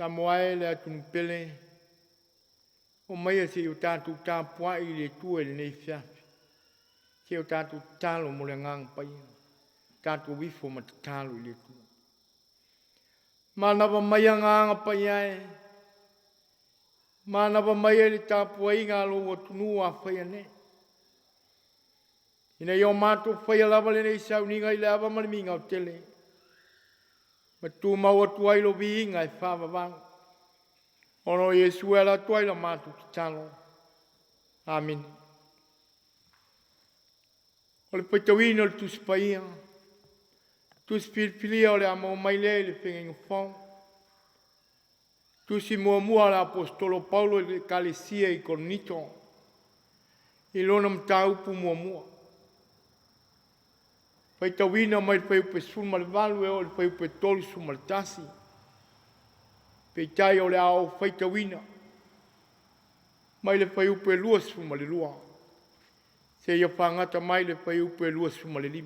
Samoa e le atunuu pele, omaia se i o tatou tapuai i le Atua i lenei afiafi, se i o tatou tatalo mo le Agaga Paia, tatou ifo ma tatalo i le Atua. Manava mai Agaga Paia e, manava mai i le tapuaiga a lou atunuu afaia nei, ina ia o matou faia lava lenei sauniga i le ava ma le migao tele, ma tumau atu ai lo viiga e faavavau, ona o Iesu e ala atu ai la matou tatalo. Amene. O le faitauina o le Tusi Paia, Tusi Filifilia o le a maua mai lea i le Feagaiga Fou, Tusi muamua a le Aposetolo Paulo i le Ekalesia i Korinito, i lona mataupu muamua. Faitauina mai le fuaiupu 18 e oo i le fuaiupu 31. Peitai o le a ou faitauina mai le fuaiupu 22 seia fagata mai le fuaiupu 25.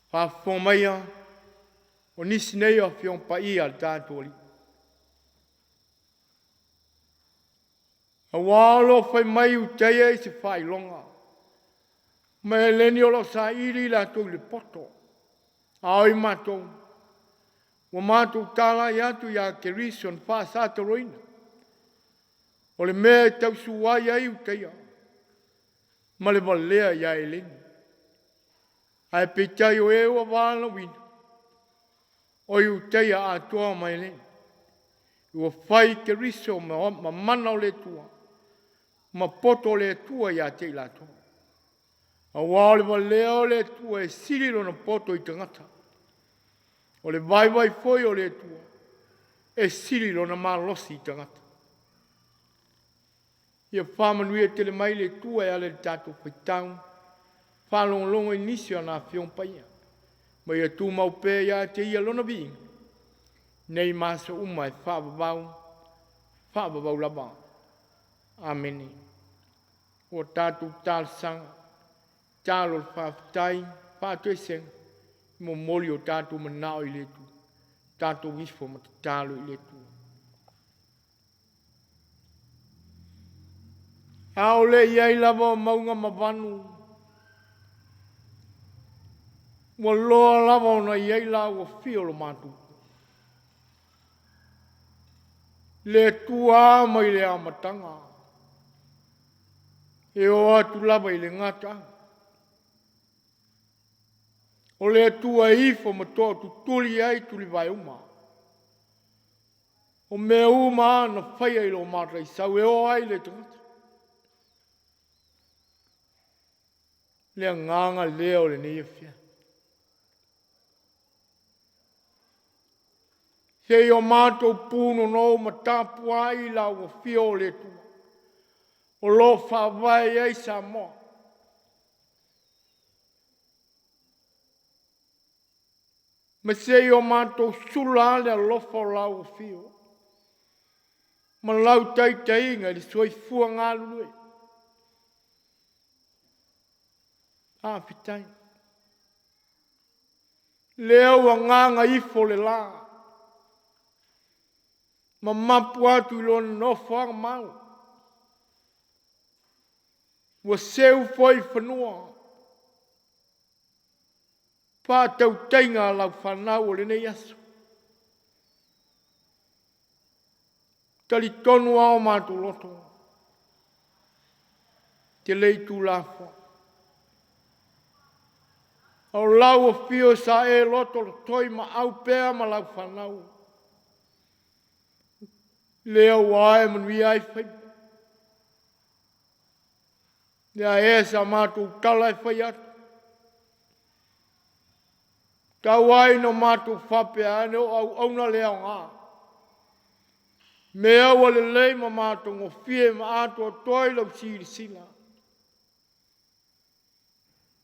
Faafofoga maia, o nisi nei o Afioga Paia a le tatou Alii. Aua o lo o fai mai Iutaia i se faailoga, ma Eleni o lo o saili i latou i le poto, a o i matou, ua matou talai atu ia Keriso na faasatoloina. O le mea e tausuai ai Iutaia ma le valea ia Eleni. Ae peitai o e ua valaauina, o Iutaia atoa ma Eleni, ua fai Keriso ma mana o le Atua, ma poto o le Atua ia te i latou. Aua o le valea o le Atua e sili lona poto i tagata. O le vaivai foi o le Atua e sili lona malosi i tagata. Ia faamanuia tele mai le Atua e ala i le tatou faitau, faalogologo i nisi o ana Afioga Paia, ma ia tumau pea ia te ia lona viiga, nei ma aso uma e faavavau, faavavau lava. Amene. Ua tatou talosaga, talo le faafetai, faatoesega, momoli o tatou manao i le Atua, tatou ifo ma tatalo i le Atua. A o le i ai lava o mauga ma vanu, ua loa lava ona i ai la ua fia o lo matou. Le Atua mai le amataga, e oo atu lava i le gataaga. O le Atua e ifo ma toatutuli ai tulivae uma. O mea uma na faia i lo mataisau e o ai le tagata. Le agaga lea o lenei afiafi. Se i o matou punonou ma tapuai la ua fia o le Atua, o lo o faavae ai Samoa. Ma se i o matou sula le alofa o lau afio ma lau taitaiga i le soifua galulue. Faafetai. Lea ua gagaifo le la, ma mapu atu i lona nofoaga mau. Ua seu foi i fanua faatautaiga a lau fanau o lenei aso. Talitonu lava o matou loto, te le i tuulafoa. O lau afio sa e loto lotoi ma au pea ma lau fanau. Lea ua ae manuia ai faiva. Lea e sa matou tala e fai atu. Tau ai no matou faapea ane o auauna le aoga. Mea ua lelei ma matou gofie ma atoatoa i lau silasila.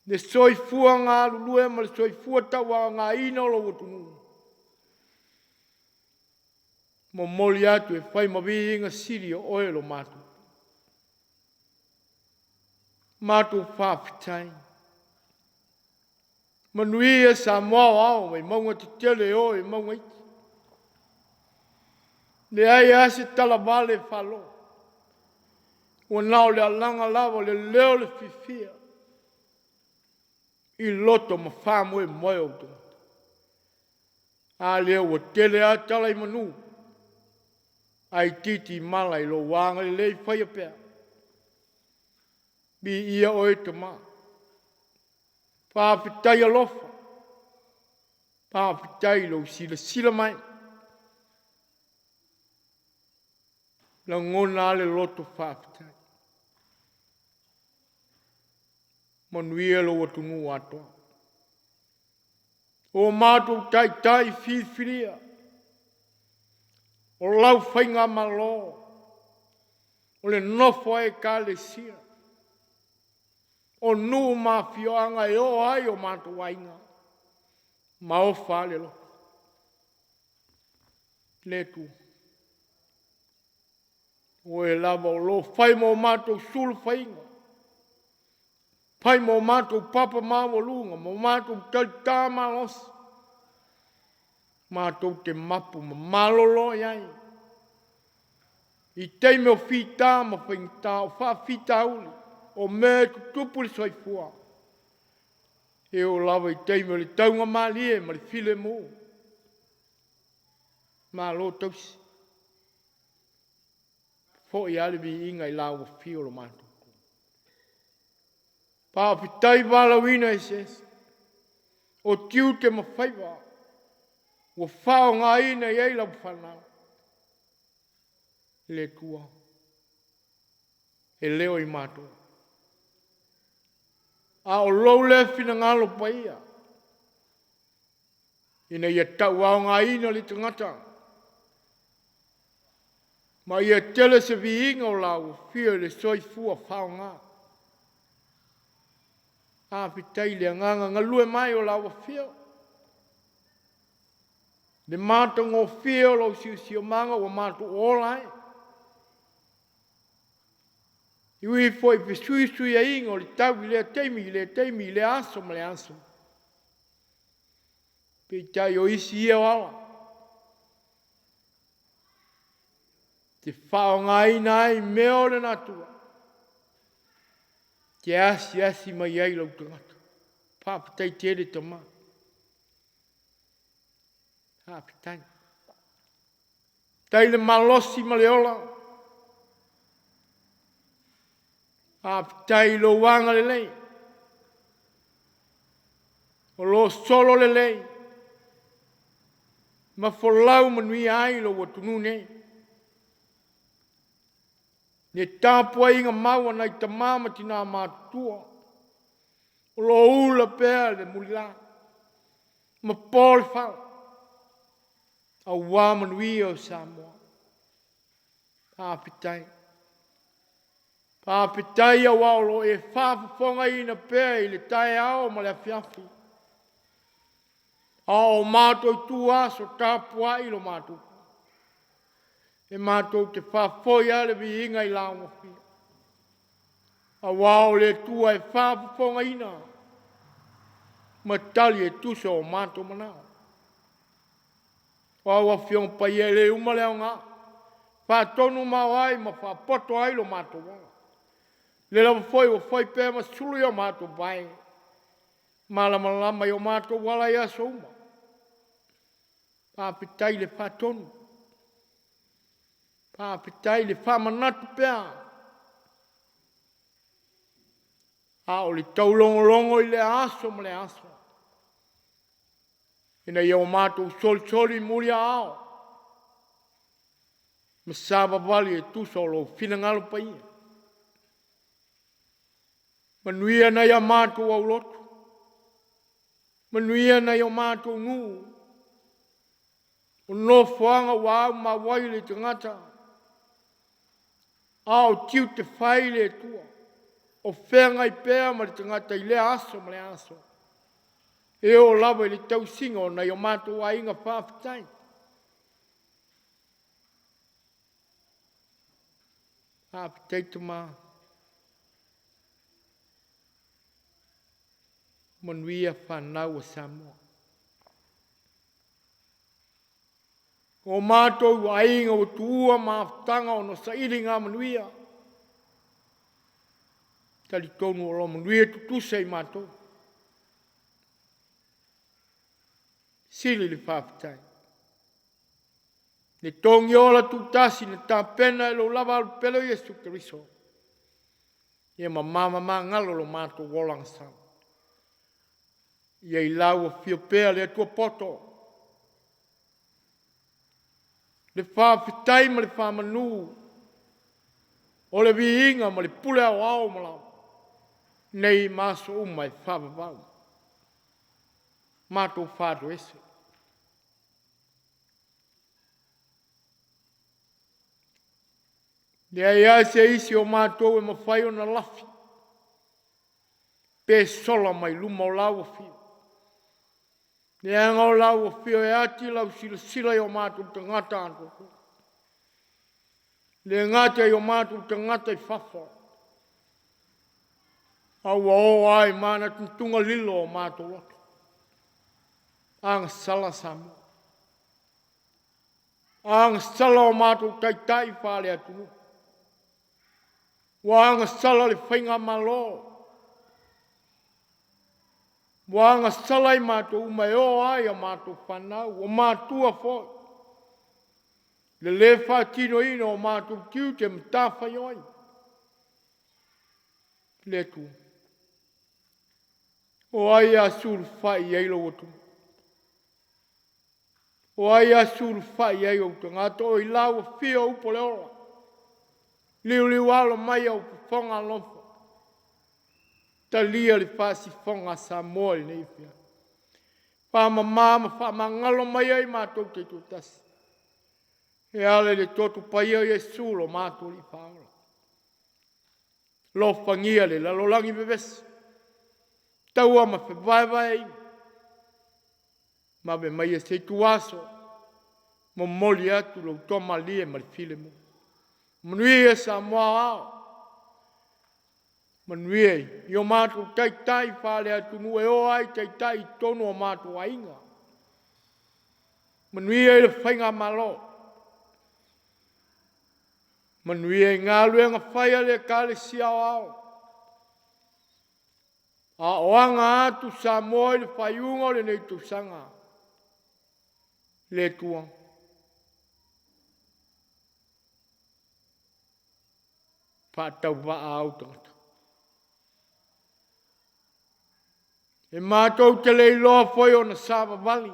Le soifua galulue ma le soifua tauagaina o lou atunuu. Momoli atu e fai ma viiga sili o oe lo matou. Matou faafetai. Manuia Samoa o ao mai mauga tetele e oo i mauga iti. Leai lava se talavale e faalogo. Ua na o le alaga lava o le leo o le fiafia i loto ma faamoemoe o tagata. A lea ua tele lava tala i manu, ae itiiti mala i lou agalelei faia pea. Viia oe Tama. Faafetai alofa, faafetai i lou silasila mai. Lagona lava le loto faafetai. Manuia lou atunuu atoa. O matou taitai filifilia, o lau faigamalo, o le nofo a ekalesia, o nuu ma afioaga e oo ai o matou aiga, maofa lava le loto. Le Atua, o Oe lava o lo o fai ma o matou sulufaiga, fai ma o matou papa maualuga, ma o matou talita malosi, matou te mapu ma malolo i ai i taimi o fita ma faigata, o faafitauli, o mea e tutupu i le soifua, e oo lava i taimi o le taugamalie ma le filemu. Malo tausi. Foi lava le viiga i lau afio o lo matou. Faafetai valaauina eseese, o tiute ma faiva ua faaaogaina i ai lau fanau. Le Atua, e le o i matou, a o lou lea finagalo paia, ina ia tauaogaina le tagata, ma ia tele se viiga o lau afio i le soifua faaaoga. Faafetai i le agaga galue mai o lau afio, le matagofie o lou siosiomaga ua matou ola ai. E ui foi i fesuisuiaiga o le tau i lea taimi i lea taimi, i lea aso ma lea aso. Peitai o isi ia o ala te faaaogaina ai mea o le natura te asiasi mai ai lou tagata. Faafetai tele Tama. Faafetai. Faafetai le malosi ma le ola. Faafetai i lou agalelei. O lo o solo lelei ma folau manuia ai lou atunuu nei. Le tapuaiga mau a nai tama ma tina matutua o lo o ula pea le mulila ma po le fala aua manuia o Samoa. Faafetai. Faafetai aua o lo o e faafofogaina pea i le taeao ma le afiafi. A o matou ituaso tapuai lo matou. E matou te faafoi lava le viiga i lau Afioga. Aua o le Atua e faafofogaina ma tali e tusa o matou manao. O au Afioga Paia e le uma le aoga, faatonumao ai ma faapoto ai lo matou ola. Le lava foi ua fai pea ma sulu i o matou vae, malamalama i o matou ala i aso uma. Faafetai le faatonu, faafetai le faamanatu pea, a o le taulogologo i lea aso ma lea aso, ina ia o matou solisoli muliaao ma savavali e tusa o lou finagalo paia. Manuia nai a matou aulotu, manuia nai o matou nuu, o nofoaga ua aumau ai le tagata, a o tiute fai le Atua, o feagai pea ma le tagata i lea aso ma lea aso, e oo lava i le tausiga o nai o matou aiga. Faafetai. Faafetai Tama. Manuia fanau a Samoa. O matou aiga ua tuua mafutaga ona o sailiga manuia. Talitonu o lo manuia tutusa i matou. Sili le faafetai. Le togi ola tutasi na tapena e lou lava alupele o Iesu Keriso. Ia mamama magalo lo matou olaga sau. Ia i lau afio pea le Atua poto. Le faafetai ma le faamanu o le viiga ma le pule aoao ma lau nei ma aso uma e faavavau. Matou faatoese. Leai lava se isi o matou e mafai ona lafi pe sola mai luma o lau afio. Leaga o lau afio e ati lau silasila i o matou tagata atoatoa. Le gata i o matou tagata i fafo, a ua oo lava i manatunatuga lilo o matou loto. Agasala Samoa. Agasala o matou taitai faale-atunuu. Ua agasala le faigamalo. Ua agasala i matou uma e oo lava i a matou fanau, ua matua foi. Le le faatinoina o matou tiute ma matafaioi. Le Atua, o ai a sulufai i ai lou atunuu? O ai a sulufai i ai ou tagata? O i lau afio upu o le ola. Liuliualo mai au fofoga alofa. Talia le faasifoga a Samoa i lenei afiafi. Faamama ma faamagalo mai ai matou taitoatasi. E ala i le toto paia o Iesu lo matou Alii Faaola. Alofagia le lalolagi vevesi, taua ma fevaevaeaiga, ma ave maia se ituaso, momoli atu lou toamalie ma le filemu. Manuia Samoa aoao, manuia i o matou taitai faale-atunuu e o ai taitai i totonu o matou aiga. Manuia i le faigamalo. Manuia i galuega fai a le Ekalesia Aoao. Aoaga atu Samoa i le faaiuga o lenei tausaga. Le Atua, faatauvaa au tagata. E matou te le iloa foi ona savavali.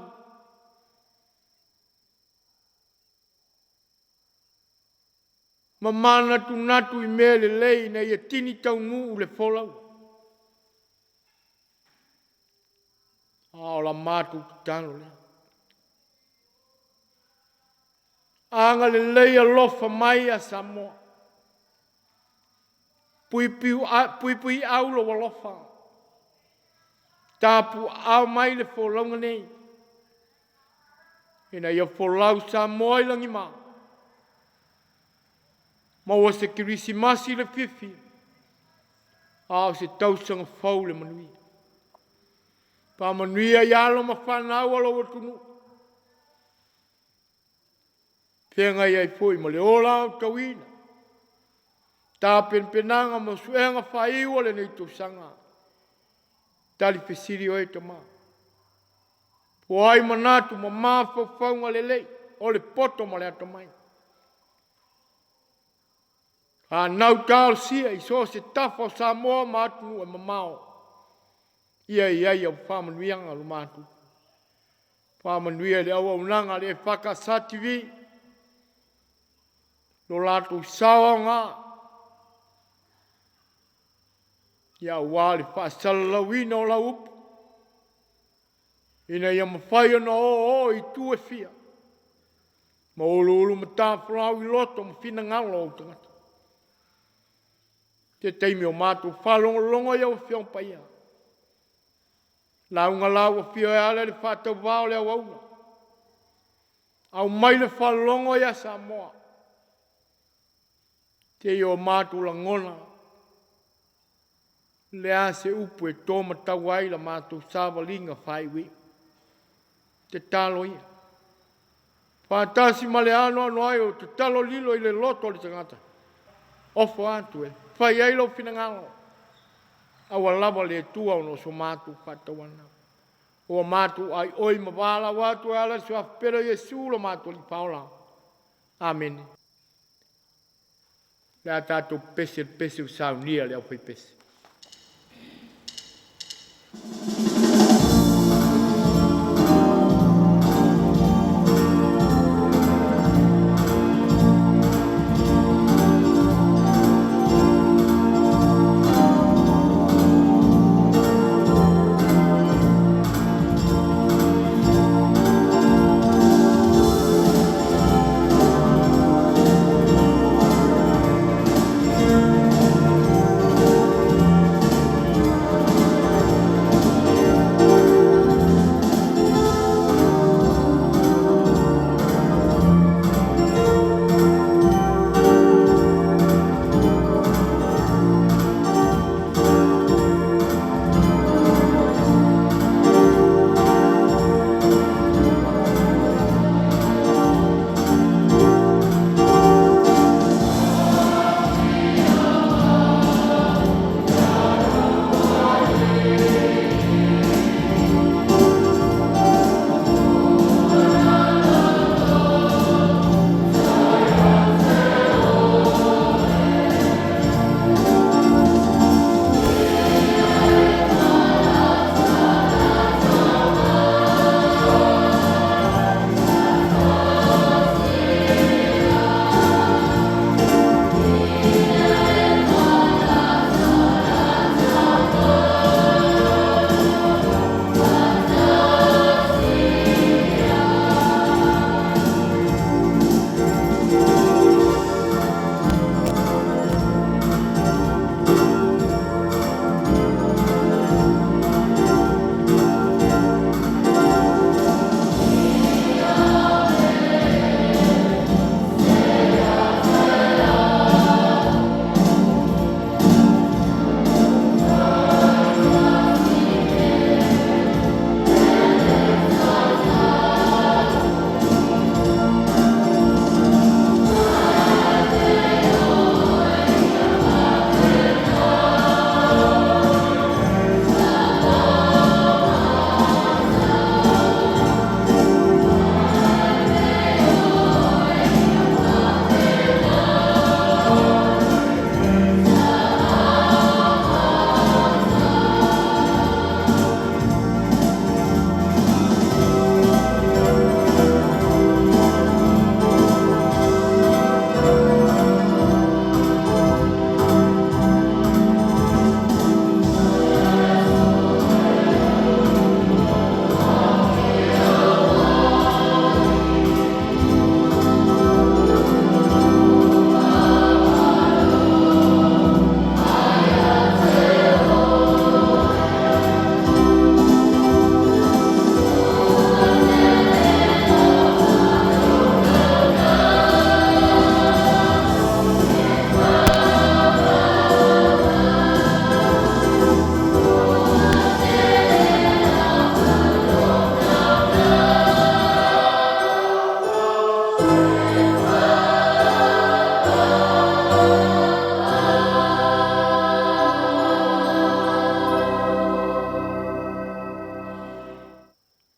Ma manatunatu i mea lelei ina ia tini taunuu le folauga. A o la matou tatalo lea. Agalelei alofa mai ia Samoa. Puipuiau lou alofa. Tapuaau mai le folauga nei. Ina ia folau Samoa i lagima. Maua se Kerisimasi le fiafia, a o se tausaga fou le manuia. Faamanuia i alo ma fanau a lou atunuu. Feagai ai foi ma le ola aotauina, tapenapenaga ma suega faaiu o lenei tausaga. Tali fesili oe tama. O ai manatu ma mafaufauga lelei o le poto ma le atamai. Fanau talosia i so o se tafa o Samoa ma atunuu e mamao. Ia i ai au faamanuiaga lo matou. Faamanuia i le auaunaga a le EFKS TV, lo latou sao aoga, ia aua le faasalalauina o lau upu, ina ia mafai ona oooo i itu e fia, ma uluulu matafolau i loto ma finagalo o ou tagata. Se taimi o matou faalogologo i au Afioga Paia, lauga lau afio e ala i le faatauvaa o le auauna, aumai le faalogo ia Samoa, seia o matou lagona le a se upu e to matau ai la matou savaliga faaiuiu. Tatalo ia. Faatasi ma le anoano ai o tatalo lilo i le loto o le tagata. Ofo atu e fai ai lou finagalo. Aua lava le Atua ona o so matou faatauana. Ua matou aioi ma valaau atu e ala i le Suafa Pele o Iesu lo matou Alii Paola. Amene. Le a tatou pese le pese ua saunia e le aufaipese.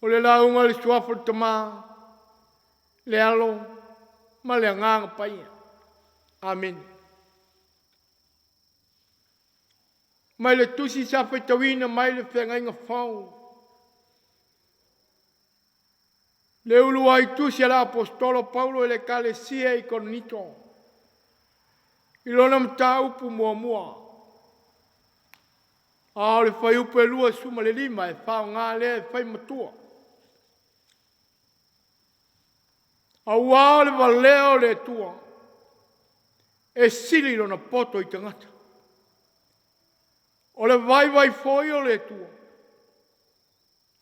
O le lauga i le Suafa o le Tama, le Alo ma le Agaga Paia. Amene. Mai le Tusi sa faitauina mai le Feagaiga Fou. Le uluai tusi a le Aposetolo Paulo i le Ekalesia i Korinito, i lona mataupu muamua, a o le fuaiupu e 25 e faaaoga lea e fai matua. Aua o le valea o le Atua e sili lona poto i tagata. O le vaivai foi o le Atua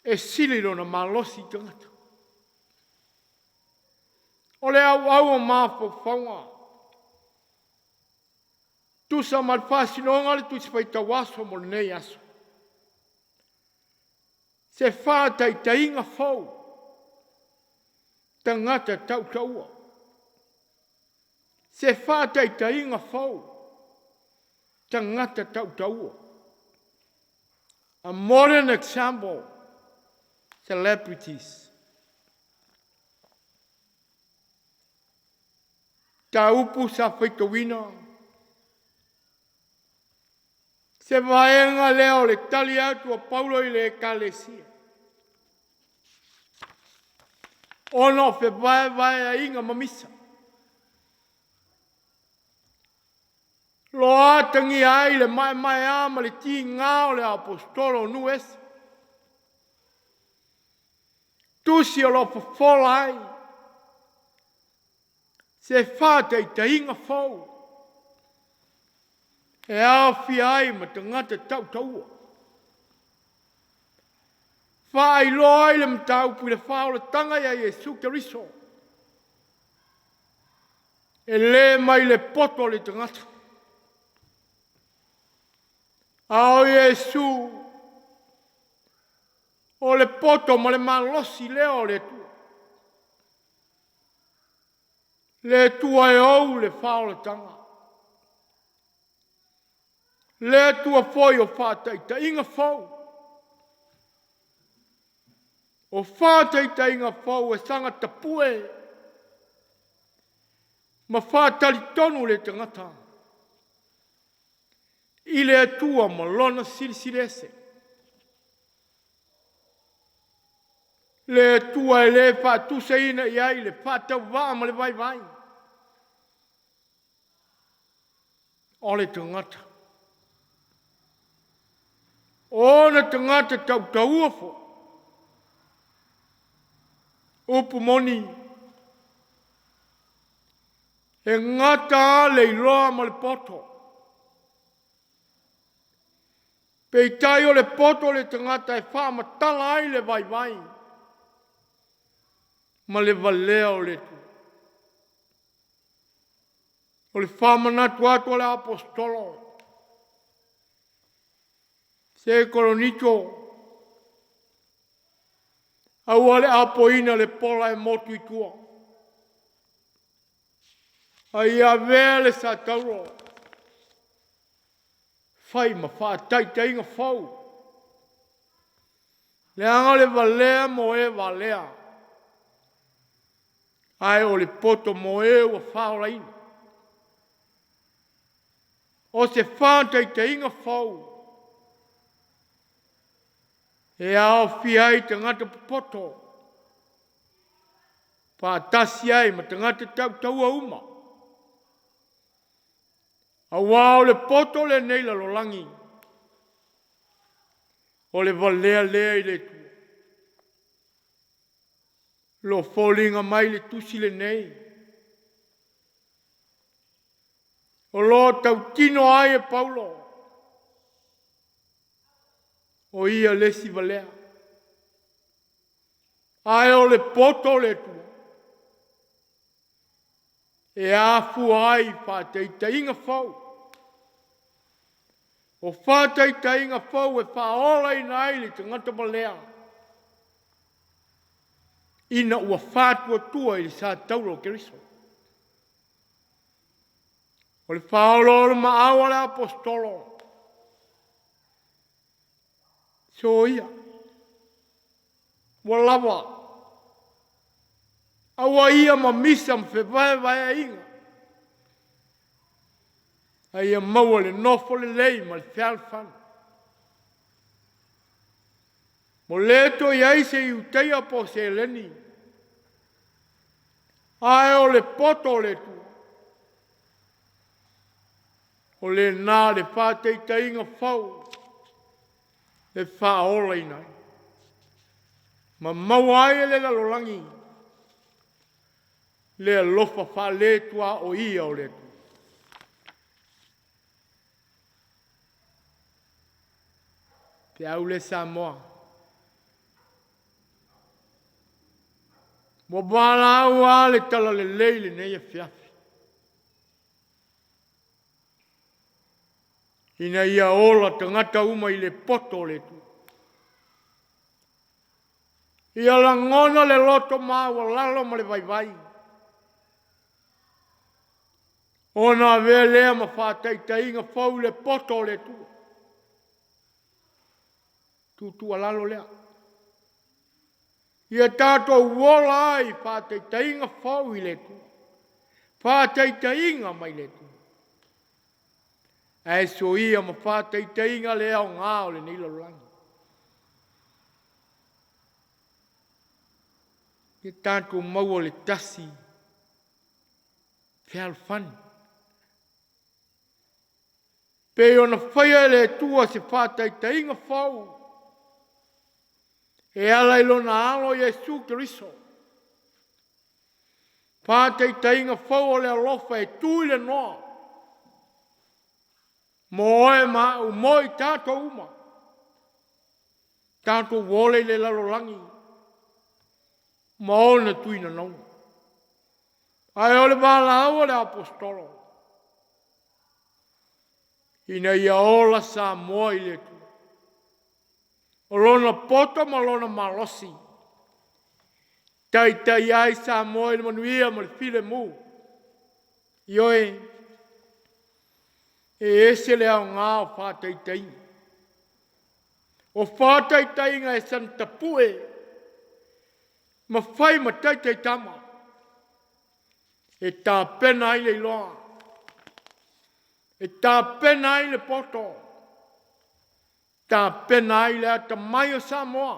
e sili lona malosi i tagata. O le auau o mafaufauga, tusa ma le faasinoga o le Tusi Faitau Aso mo lenei aso. Se faataitaiga fou. Tagata tautaua. Se faataitaiga fou. Tagata tautaua. A modern example, celebrities. Mataupu sa faitauina. Se vaega lea o le tali atu a Paulo i le Ekalesia ona o fevaevaeaiga mamisa. Lo atagia ai le maemaea ma le tiga o le aposetolo o nuu ese. Tusi o lo o fofola ai se faataitaiga fou e aofia ai ma tagata tautaua. Faailoa ai le mataupu i le faaolataga ia Iesu Keriso, e le mai le poto o le tagata, a o Iesu o le poto ma le malosi lea o le Atua. Le Atua e ou le faaolataga. Le Atua foi o faataitaiga fou. O faataitaiga fou e saga tapue ma faatalitonu le tagata i le Atua ma lona silisili ese. Le Atua e le faatusaina i ai le faatauvaa ma le vaivai o le tagata. O ona tagata tautaua foi. Upu moni, e gata lava le iloa ma le poto. Peitai o le poto o le tagata e faamatala ai le vaivai ma le valea o le Atua. O le faamanatu atu a le Aposetolo, se Koronito, aua le apoina le pola e motu i tua, a ia avea le satauro fai ma faataitaiga fou, leaga o le valea mo e valea, ae o le poto mo e ua faaolaina. O se faataitaiga fou e aofia ai tagata popoto faatasi ai ma tagata tautaua uma. Aua o le poto lenei lalolagi, o le valea lea i le Atua. Lo foliga mai le tusi lenei, o lo o tautino ai e Paulo, o ia le isi valea. Ae o le poto o le Atua, e afua ai faataitaiga fou. O faataitaiga fou e faaolaina ai le tagata valea ina ua faatuatua i le satauro o Keriso. O le faaoloolomaau a le Aposetolo, soia, ua lava, aua ia mamisa ma fevaevaeaiga, a ia maua le nofo lelei ma le fealofani. Mo le toe i ai se Iutaia po o se Eleni, ae o le poto o le Atua, o lena le faataitaiga fou e faaolaina ai ma maua ai e le lalolagi le alofa faaletuaoia o le Atua. Feau le Samoa. Ua valaau lava le talalelei lenei afiafi ina ia ola tagata uma i le poto o le Atua. Ia lagona le loto maualalo ma le vaivai, ona avea lea ma faataitaiga fou i le poto o le Atua. Tuutuualalo lea. Ia tatou ola ai faataitaiga fou i le Atua. Faataitaiga mai le Atua. Ae soia ma faataitaiga le aoga o lenei lalolagi. Ia tatou maua le tasi fealofani. Pei ona faia e le Atua se faataitaiga fou e ala i lona Alo Iesu Keriso. Faataitaiga fou o le alofa e tu i le noa mo oe ma au, mo i tatou uma. Tatou ola i le lalolagi ma ona tuinanauga. Ae o le valaau a le Aposetolo, ina ia ola Samoa i le Atua. O lona poto ma lona malosi, taitai ai Samoa i le manuia ma le filemu. Ioe, e ese le aoga o faataitaiga. O faataitaiga e sanitapue ma fai ma taitaitama e tapena ai le iloa, e tapena ai le poto, tapena ai le atamai o Samoa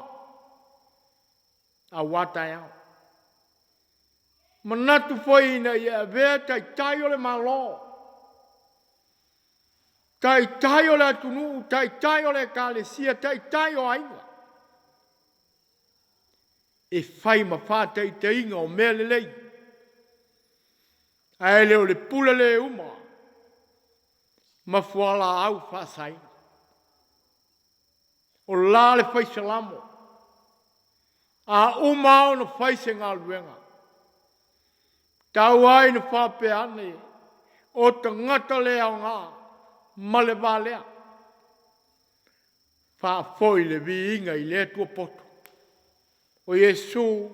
aua taeao. Manatu foi ina ia avea taitai o le Malo, taitai o le atunuu, taitai o le ekalesia, taitai o aiga, e fai ma faataitaiga o mea lelei, ae le o le pule le uma ma fualaau faasaina. O la le fai salamo, a uma ona fai se galuega, tau ai na faapea ane, o tagata le aoga ma le va lea. Faafoi le viiga i le Atua poto. O Iesu,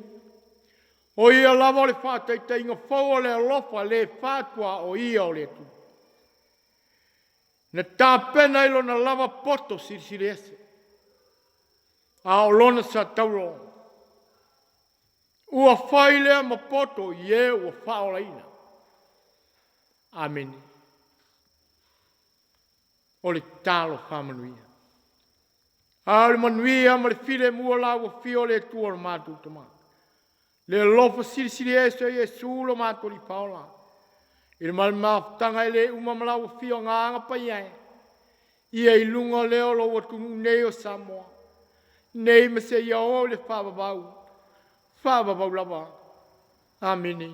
o ia lava o le faataitaiga fou o le alofa le faatua o ia o le Atua. Na tapena i lona lava poto silisili ese, a o lona satauro ua fai lea ma poto i e ua faaolaina. Amene. O le talo faamanuia. A o le manuia ma le filemu o la ua fia o le Atua o le matou Tama. Le alofa silisili ese o Iesu lo matou Alii Paola. I le malimafutaga e le uma ma la ua fia o agaga paia e. Ia i luga lea o lou atunuu nei o Samoa. Nei ma seia oo i le faavavau. Faavavau lava. Amene.